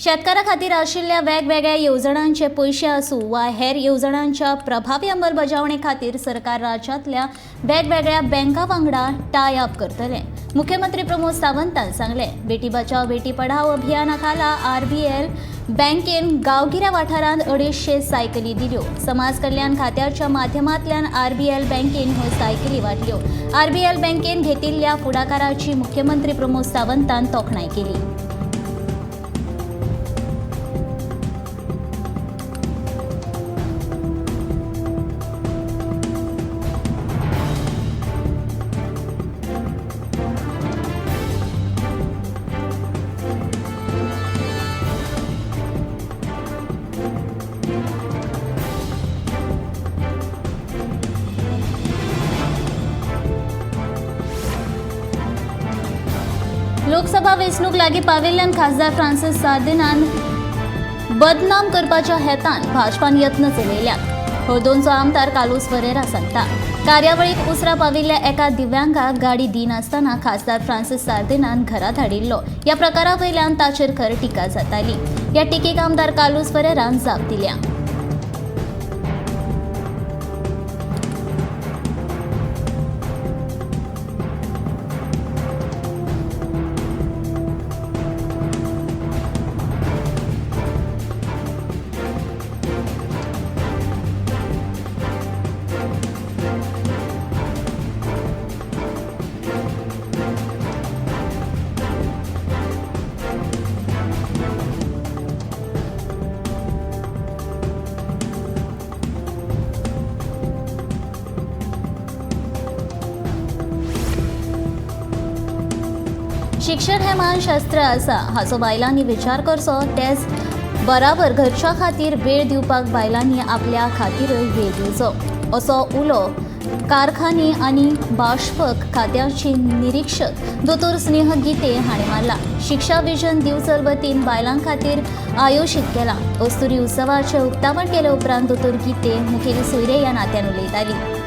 शेतकारां खातीर आशिल्ल्या वेगवेगळ्या येवजणांचे पयशे आसूं वा हेर येवजणांच्या प्रभावी अंमलबजावणे खातीर सरकार राज्यांतल्या वेगवेगळ्या बँकां वांगडा टाय अप करतले. मुख्यमंत्री प्रमोद सावंतान सांगलें, बेटी बचाव बेटी पढाओ अभियाना खाला आरबीएल बँकेन गांवगिऱ्या वाठारांत 250 सायकली दिल्यो. समाज कल्याण खात्याच्या माध्यमांतल्यान आरबीएल बँकेन ह्यो सायकली वांटल्यो. आरबीएल बँकेन घेतिल्ल्या फुडाकाराची मुख्यमंत्री प्रमोद सावंतान तोखणाय केली. लोकसभा वेंचणूक लागीं पाविल्ल्यान खासदार फ्रांसीस सार्दिनान बदनाम करपाच्या हेतान भाजपान यत्न चलयल्यात. हळदोणचो आमदार कार्लुस फरेरा सांगता, कार्यावळीक उसरा पाविल्ल्या एका दिव्यांगाक गाडी दिनासतना खासदार फ्रांसीस सार्दिनान घरा धाडिल्लो. ह्या प्रकारा वयल्यान ताचेर खर टिका जाताली. ह्या टिकेक आमदार कार्लुस फरेरान जाप दिल्या. शिक्षण हें मानशास्त्र आसा हाचो बायलांनी विचार करचो, तेच बराबर घरच्या खातीर वेळ दिवपाक बायलांनी आपल्या खातीरय वेळ दिवचो असो उलो कारखाने आनी बाष्पक खात्याची निरीक्षक दोतोर स्नेह गीते हांणी मारला. शिक्षा विजन दिवचल वतीन बायलां खातीर आयोजीत केला अस्तुरी उत्सवाचें उक्तावण केले उपरांत दोतोर गीते मुखेली सोयरे ह्या नात्यान उलयताली.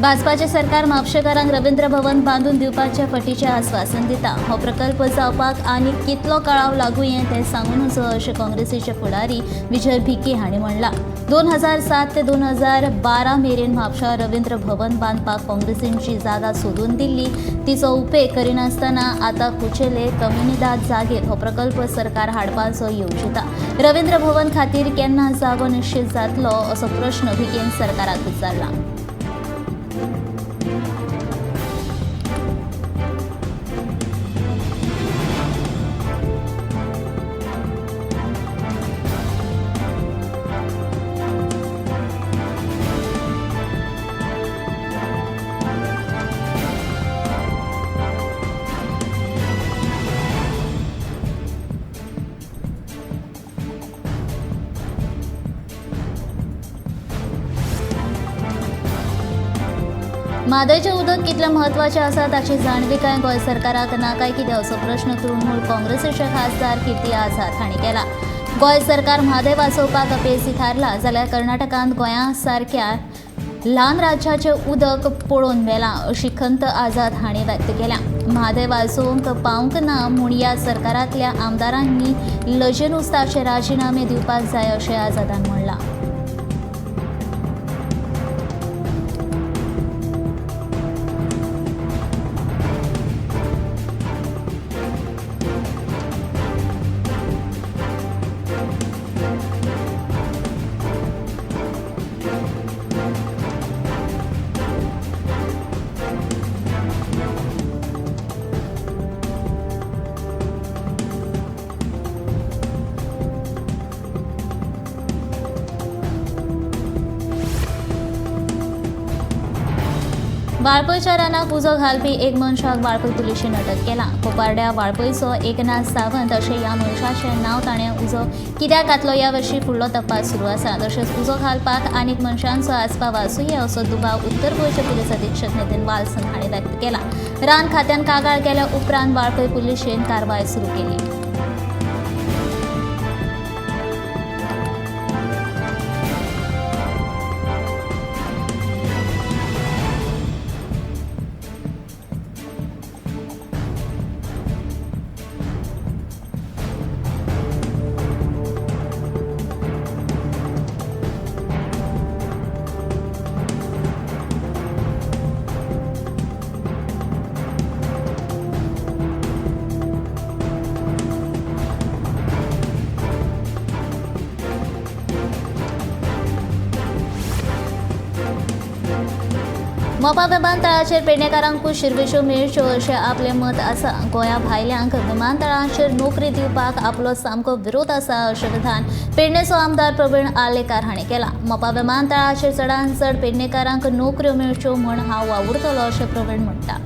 भाजपाचे सरकार म्हापशेकारांक रवींद्र भवन बांदून दिवपाचे फटीचें आस्वासन दिता. हो प्रकल्प जावपाक आनी कितलो कळाव लागू यें तें सांगू नजो अशें काँग्रेसीचे फुडारी विजय भिके हांणी म्हणलां. 2007 ते 2012 मेरेन म्हापशा रवींद्र भवन बांदपाक काँग्रेसीन जागा सोदून दिल्ली, तिचो उपेग करिनासतना आतां कुचेले कम्युनिदाद जागेर हो प्रकल्प सरकार हाडपाचो येवजिता. रवींद्र भवन खातीर केन्ना जागो निश्चित जातलो असो प्रश्न भिकेन सरकाराक विचारला. म्हादयचें उदक कितलें म्हत्वाचें आसा ताची जाणविकाय गोंय सरकाराक ना काय कितें असो प्रश्न तृणमूल काँग्रेसीचे खासदार कीर्ती आझाद हांणी केला. गोंय सरकार म्हादय वाचोवपाक अपेसी थारला जाल्यार कर्नाटकांत गोंया सारक्या ल्हान राज्याचें उदक पळोवन व्हेलां अशी खंत आझाद हांणी व्यक्त केल्या. म्हादय वाचोवंक पावंक ना म्हूण ह्या सरकारांतल्या आमदारांनी लजेनूच ताचे राजिनामे दिवपाक जाय अशें आझादान म्हणलां. वाळपयच्या रानाक उजो घालपी एक मनशाक वाळपय पुलिशेन अटक केला. कोपार्ड्या वाळपयचो एकनाथ सावंत अशें ह्या मनशाचें नांव. ताणें उजो कित्याक घातलो ह्या विशीं फुडलो तपास सुरू आसा. तशेंच उजो घालपाक आनीक मनशांचो आस्पाव आसुये असो दुबाव उत्तर गोंयचे पुलीस अधीक्षक नितीन वाल्सन हांणी व्यक्त केला. रान खात्यान कागाळ केल्या उपरांत वाळपय पुलिशेन कारवाय सुरू केली. मोपा विमानतळाचेर पेडणेकारांकूच शिरविश्यो मेळच्यो अशें आपलें मत आसा. गोंया भायल्यांक विमानतळाचेर नोकरी दिवपाक आपलो सामको विरोध आसा अशें विधान पेडणेचो आमदार प्रवीण आर्लेकार हांणी केलां. मोपा विमानतळाचेर चडांत चड पेडणेकारांक नोकऱ्यो मेळच्यो म्हूण हांव वावुरतलो अशें प्रवीण म्हणटा.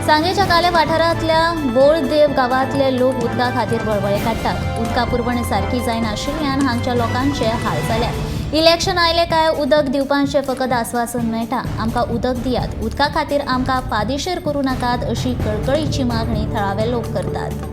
सांगेच्या काले वाठारांतल्या बोळदेव गांवांतले लोक उदका खातीर वळवळे काडटात. उदका पुरवण सारकी जायनाशिल्ल्यान हांगच्या लोकांचे हाल जाल्यात. इलेक्शन आयलें काय उदक दिवपाचें फकत आस्वासन मेळटा. आमकां उदक दियात, उदका खातीर आमकां पादिशेर करूं नाकात अशी कळकळीची मागणी थळावे लोक करतात.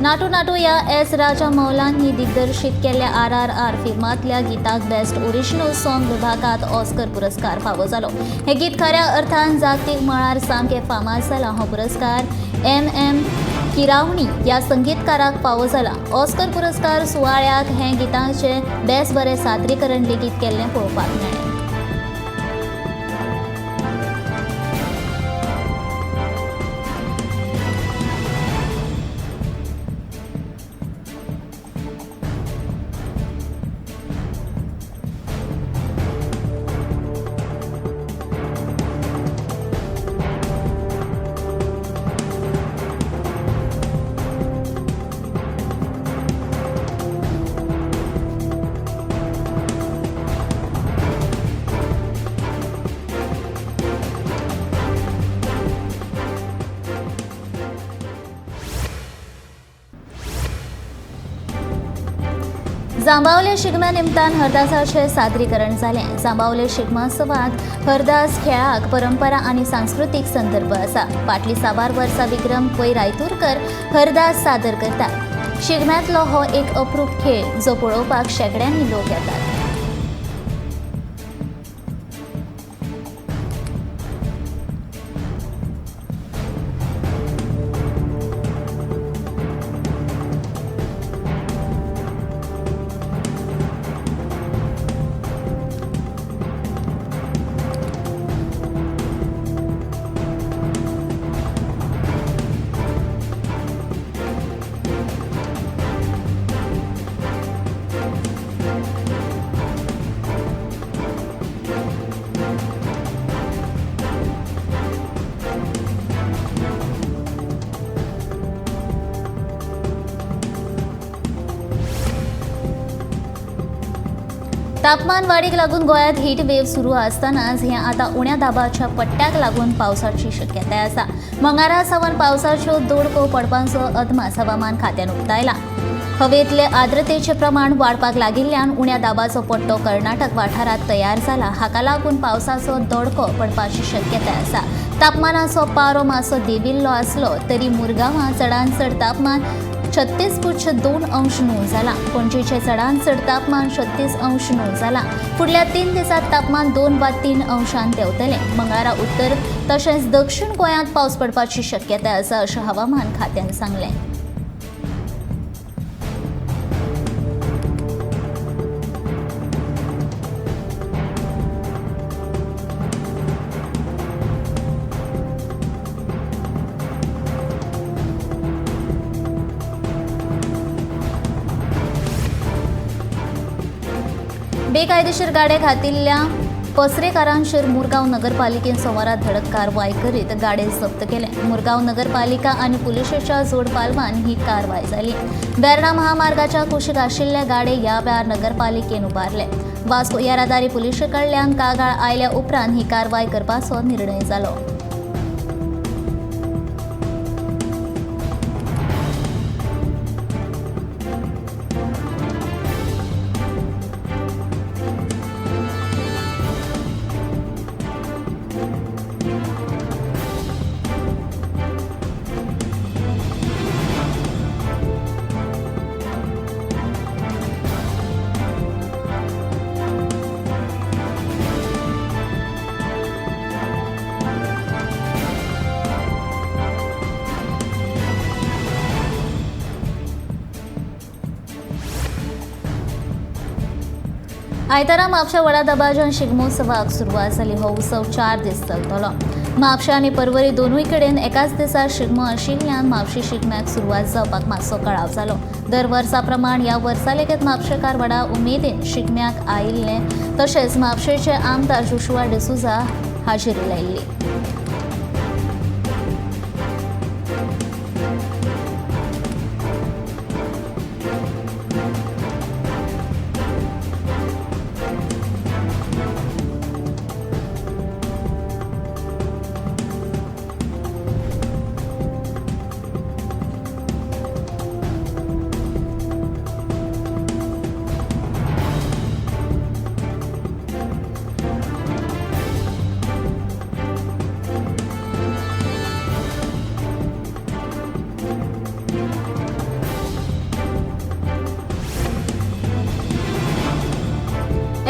नाटू नाटू ह्या एस राजा मौलांनी दिग्दर्शीत केल्ल्या RRR फिल्मांतल्या गीताक बेस्ट ओरिजिनल सॉंग विभागांत ऑस्कर पुरस्कार फावो जालो. हें गीत खऱ्या अर्थान जागतीक मळार सामकें फामाद जालां. हो पुरस्कार MM किरावणी ह्या संगीतकाराक फावो जाला. ऑस्कर पुरस्कार सुवाळ्याक हें गीताचें बेस बरें सादरीकरण लेगीत केल्लें पळोवपाक मेळ्ळें. जांबावले शिगम्या निमतान हरदासाचें सादरीकरण जालें. जांबावले शिगमोत्सवांत हरदास खेळाक परंपरा आनी सांस्कृतीक संदर्भ आसा. फाटलीं साबार वर्सां विक्रम पै रायतूरकर हरदास सादर करतात. शिगम्यांतलो हो एक अप्रूप खेळ जो पळोवपाक शेंकड्यांनी लोक येतात. तापमान वाडीक लागून गोंयांत हीट वेव सुरू आसतनाच हें आतां उण्या दाबाच्या पट्ट्याक लागून पावसाची शक्यताय आसा। मंगारा सावन पावसाच्यो दडको पडपाचो अदमास हवामान खात्यान उक्तायला। हवेंतले आर्द्रतेचें प्रमाण वाडपाक लागिल्ल्यान उण्या दाबाचो पट्टो कर्नाटक वाठारांत तयार जाला। हाका लागून पावसाचो दडको पडपाची शक्यताय आसा। तापमानाचो पारो मातसो देंविल्लो आसलो तरी मुरगांवां चडांत चड तापमान 36.2 अंश नोंद जाला। पणजेचें चडांत चड तापमान 36 अंश नोंद जाला। फुडल्या 3 दिसांत तापमान 2 वा 3 अंशान देंवतलें। मंगळारा उत्तर तशेंच दक्षिण गोंयांत पावस पडपाची शक्यताय आसा अशें हवामान खात्यान सांगलें। बेकायदेशीर गाडे घातिल्ल्या पसरेकारांचेर मुरगांव नगरपालिकेन सोमारा धडक कारवाय करीत गाडे जप्त केले। मुरगांव नगरपालिका आनी पुलिशेच्या जोडपालवान ही कारवाय जाली। वेर्णा महामार्गाच्या कुशीक आशिल्ले गाडे ह्या वेळार नगरपालिकेन उबारले। वास्को येरादारी पुलिशे कडल्यान कागाळ आयल्या उपरांत ही कारवाय करपाचो निर्णय जालो। आयतारा म्हापशा व्हडा दबाज्यान शिगमोत्सवाक सुरवात जाली। हो उत्सव 4 दीस चलतलो। म्हापशा आनी पर्वरी दोनूय कडेन एकाच दिसा शिगमो आशिल्ल्यान म्हापशी शिगम्याक सुरवात जावपाक मातसो कळाव जालो। दर वर्सा प्रमाण ह्या वर्सा लेगीत म्हापशेकार व्हडा उमेदीन शिगम्याक आयिल्ले तशेंच म्हापशेचे आमदार जोशुआ डिसोझा हाजेरी लायिल्ली।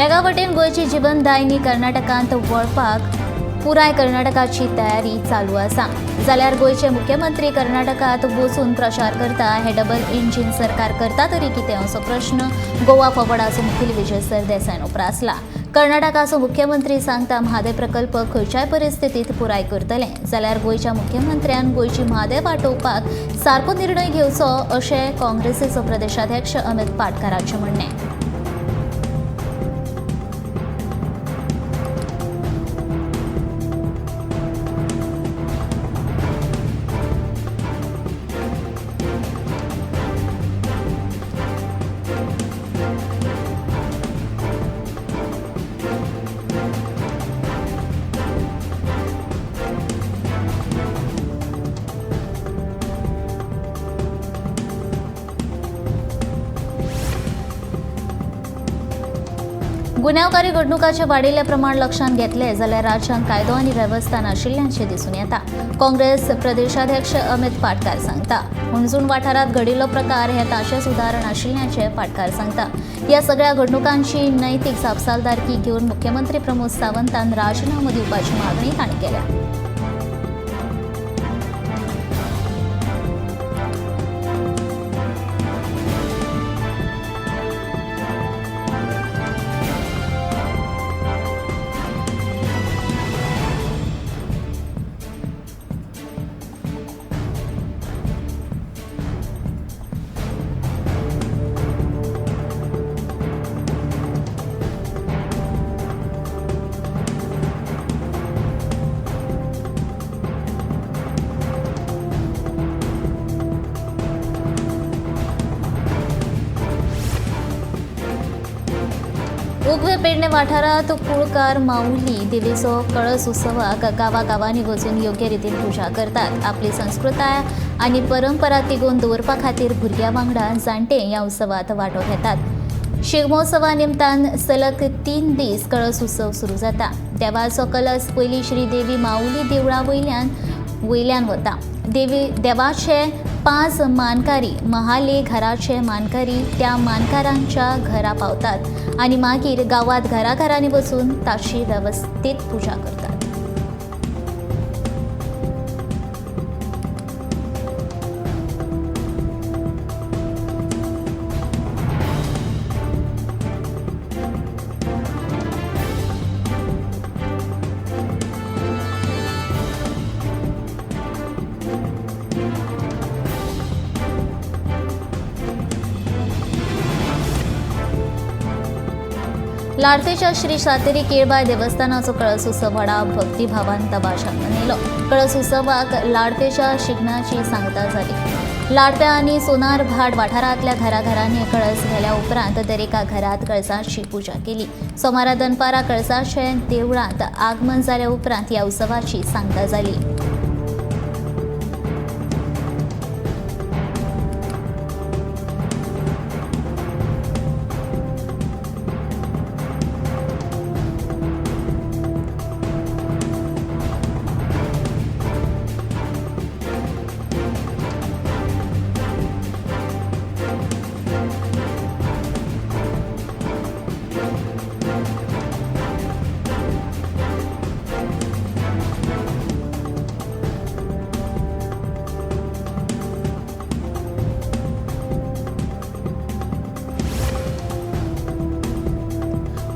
एका वटेन गोंयची जीवनदायिनी कर्नाटकांत वळपाक पुराय कर्नाटकाची तयारी चालू आसा, जाल्यार गोंयचे मुख्यमंत्री कर्नाटकांत वचून प्रचार करता हे डबल इंजीन सरकार करता तरी कितें असो प्रश्न गोवा फॉरवर्डाचो मुखेल विजय सरदेसायान उप्रासला। कर्नाटकाचो मुख्यमंत्री सांगता म्हादय प्रकल्प खंयच्याय परिस्थितीत पुराय करतले, जाल्यार गोंयच्या मुख्यमंत्र्यान गोंयची म्हादय वाटोवपाक सारको निर्णय घेवचो अशें काँग्रेसीचो प्रदेशाध्यक्ष अमित पाटकाराचें म्हणणें। गुन्यांवकारी घडणुकांचे वाडिल्लें प्रमाण लक्षांत घेतलें जाल्यार राज्यांत कायदो आनी वेवस्था नाशिल्ल्याचें दिसून येता, काँग्रेस प्रदेशाध्यक्ष अमित पाटकार सांगता। हुणजूण वाठारांत घडिल्लो प्रकार हें ताचेंच उदाहरण आशिल्ल्याचें पाटकार सांगता। ह्या सगळ्या घडणुकांची नैतीक जापसालदारकी घेवन मुख्यमंत्री प्रमोद सावंतान राजिनामो दिवपाची मागणी तांणी केल्या। उगवे पेडणे वाठारांत कुळकार माऊली देवीचो कळस उत्सवाक गांवागांवांनी वचून योग्य रितीन पुजा करतात. आपली संस्कृताय आनी परंपरा तिगोवन दवरपा खातीर भुरग्यां वांगडा जाणटे ह्या उत्सवांत वांटो घेतात. शिगमोत्सवा निमतान सलग 3 दीस कळस उत्सव सुरू जाता. देवाचो कलस पयलीं श्री देवी माऊली देवळा वयल्यान वता. देवाचे 5 मानकारी महाले घराचे मानकारी त्या मानकारांच्या घरा पावतात आनी मागीर गांवांत घराघरांनी वचून ताची वेवस्थीत पुजा करतात. लाडतेच्या श्री सातेरी केळबाय देवस्थानाचो कळस उत्सव व्हडा भक्तिभावान दबाज्यान मनयलो. कळस उत्सवाक लाडतेच्या शिगम्याची सांगता जाली. लाडप्या आनी सोनारभाट वाठारांतल्या घराघरांनी कळस व्हेल्या उपरांत दरेका घरांत कळसाची पुजा केली. सोमारा दनपारा कळसाचे देवळांत आगमन जाल्या उपरांत ह्या उत्सवाची सांगता जाली.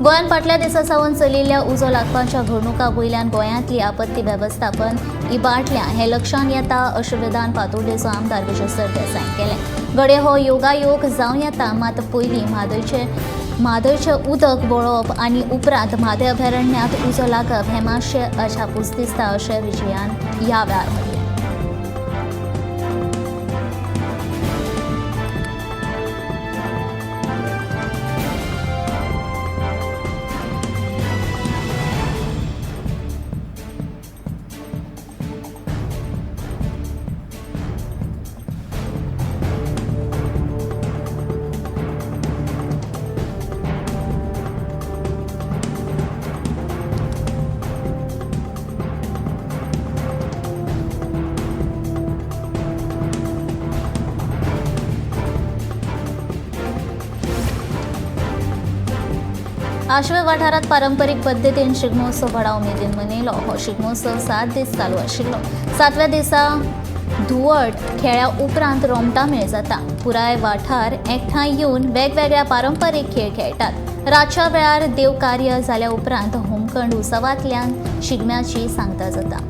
गोंयांत फाटल्या दिसा सावन चलिल्ल्या उजो लागपाच्या घडणुकां वयल्यान गोंयांतली आपत्ती वेवस्थापन इबाडल्या हें लक्षांत येता अशें विधान फातोर्डेचो आमदार विजय सरदेसाय केलें. घडये हो योगायोग जावं येता, मात पयलीं म्हादयचें उदक वळोवप आनी उपरांत म्हादय अभयारण्यांत उजो लागप हें मातशें अजापूच दिसता अशें विजयान ह्या वेळार म्हणलें. आश्वे वाठारांत पारंपरीक पद्दतीन शिगमोत्सव व्हडा उमेदीन मनयलो. हो शिगमोत्सव 7 दीस चालू आशिल्लो. 7व्या दिसा धुवट खेळ्या उपरांत रोमटामेळ मेळ जाता. पुराय वाठार एकठांय येवन वेगवेगळ्या पारंपरीक खेळ खेळटात. रातच्या वेळार देवकार्य जाल्या उपरांत होमखंड उत्सवांतल्यान शिगम्याची सांगता जाता.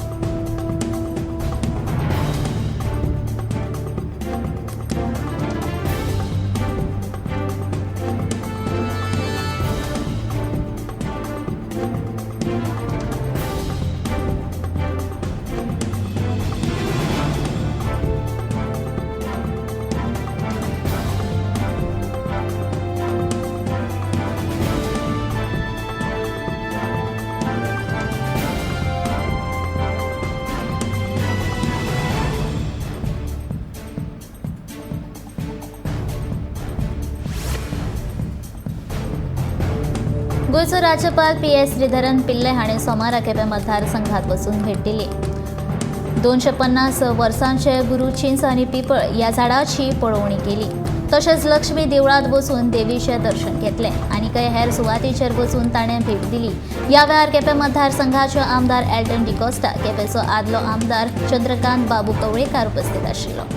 गोंयचो राज्यपाल पी.एस. श्रीधरन पिल्ले हाणें सोमारा केपें मतदारसंघात वचून भेट दिली. 250 वर्सांचे गुरू चिंच आनी पिपळ ह्या झाडाची पळोवणी केली. तशेंच लक्ष्मी देवळांत वचून देवीचें दर्शन घेतलें आनी कांय हेर सुवातीचेर वचून ताणें भेट दिली. ह्या वेळार केपें मतदारसंघाचे आमदार एल्टन डिकोस्टा, केपेंचो आदलो आमदार चंद्रकांत बाबू कवळेकार उपस्थित आशिल्लो.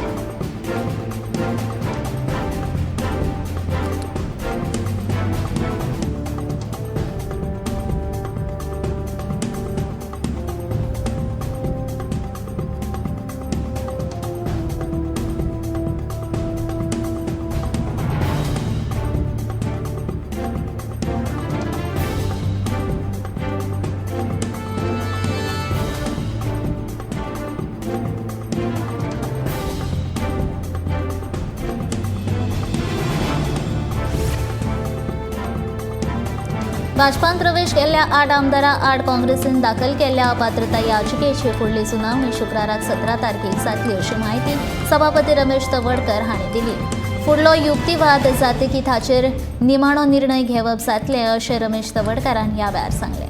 भाजपान प्रवेश केल्ल्या 8 आमदारां आड काँग्रेसीन दाखल केल्ल्या अपात्रता याचिकेची फुडली सुनावणी शुक्राराक 17 तारखेक जातली अशी माहिती सभापती रमेश तवडकर हांणी दिली. फुडलो युक्तिवाद जातकीत हाचेर निमाणो निर्णय घेवप जातले अशें रमेश तवडकारान ह्या वेळार सांगलें.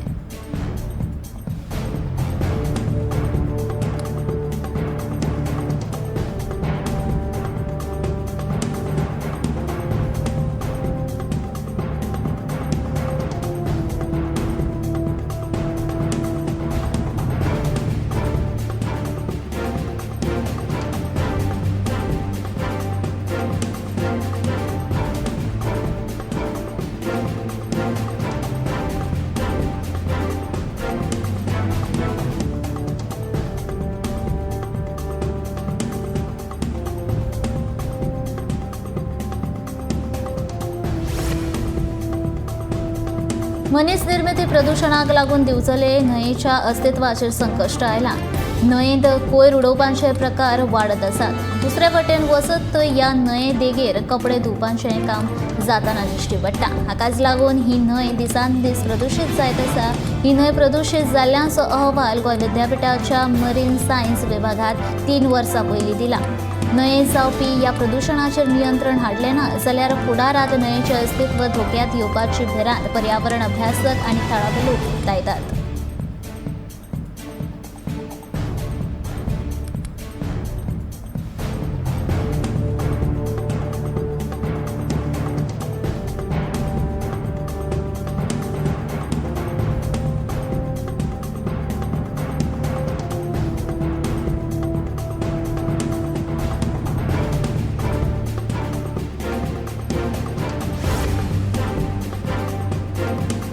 मनीस निर्मिती प्रदुशणाक लागून दिवचले न्हंयेच्या अस्तित्वाचेर संकश्ट आयलां. न्हंयेंत कोयर उडोवपाचे प्रकार वाडत आसात. दुसरे वटेन वचत थंय ह्या न्हंये देगेर कपडे धुवपाचें काम जाताना दिश्टी पडटा. हाकाच लागून ही न्हंय दिसान दीस प्रदुशीत जायत आसा. ही न्हंय प्रदुशीत जाल्ल्याचो अहवाल गोंय विद्यापिठाच्या मरीन सायन्स विभागांत 3 वर्सां पयलीं दिला. न्हंयेंत जावपी ह्या प्रदुशणाचेर नियंत्रण हाडलें ना जाल्यार फुडारांत न्हंयेचें अस्तित्व धोक्यांत येवपाची भिरांत पर्यावरण अभ्यासक आनी थळावे लोक उक्तायतात.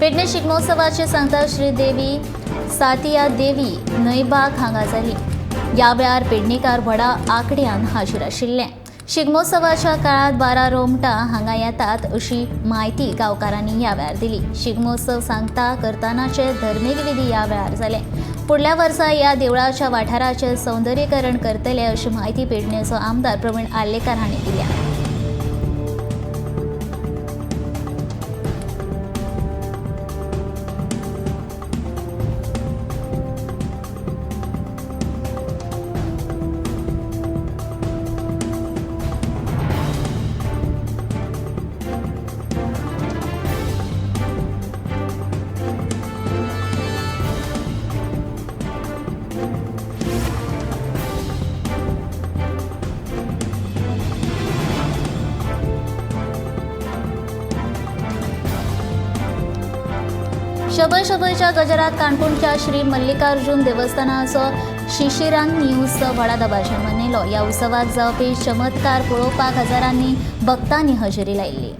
पेडणे शिगमोत्सवाचे सांगता श्रीदेवी सातिया देवी न्हंयबाग हांगा जाली. ह्या वेळार पेडणेकार व्हडा आंकड्यान हाजीर आशिल्ले. शिगमोत्सवाच्या काळांत 12 रोमटां हांगा येतात अशी म्हायती गांवकारांनी ह्या वेळार दिली. शिगमोत्सव सांगता करतानाचे धर्मीक विधी ह्या वेळार जाले. फुडल्या वर्सा ह्या देवळाच्या वाठाराचें सौंदर्यीकरण करतले अशी म्हायती पेडणेचो आमदार प्रवीण आर्लेकार हांणी दिल्या. शबय शबयच्या गजरात काणकोणच्या श्री मल्लिकार्जुन देवस्थानाचो शिशिरांनी उत्सव व्हडा दबाज्यान मनयलो. ह्या उत्सवाक जावपी चमत्कार पळोवपाक हजारांनी भक्तांनी हजेरी लायिल्ली.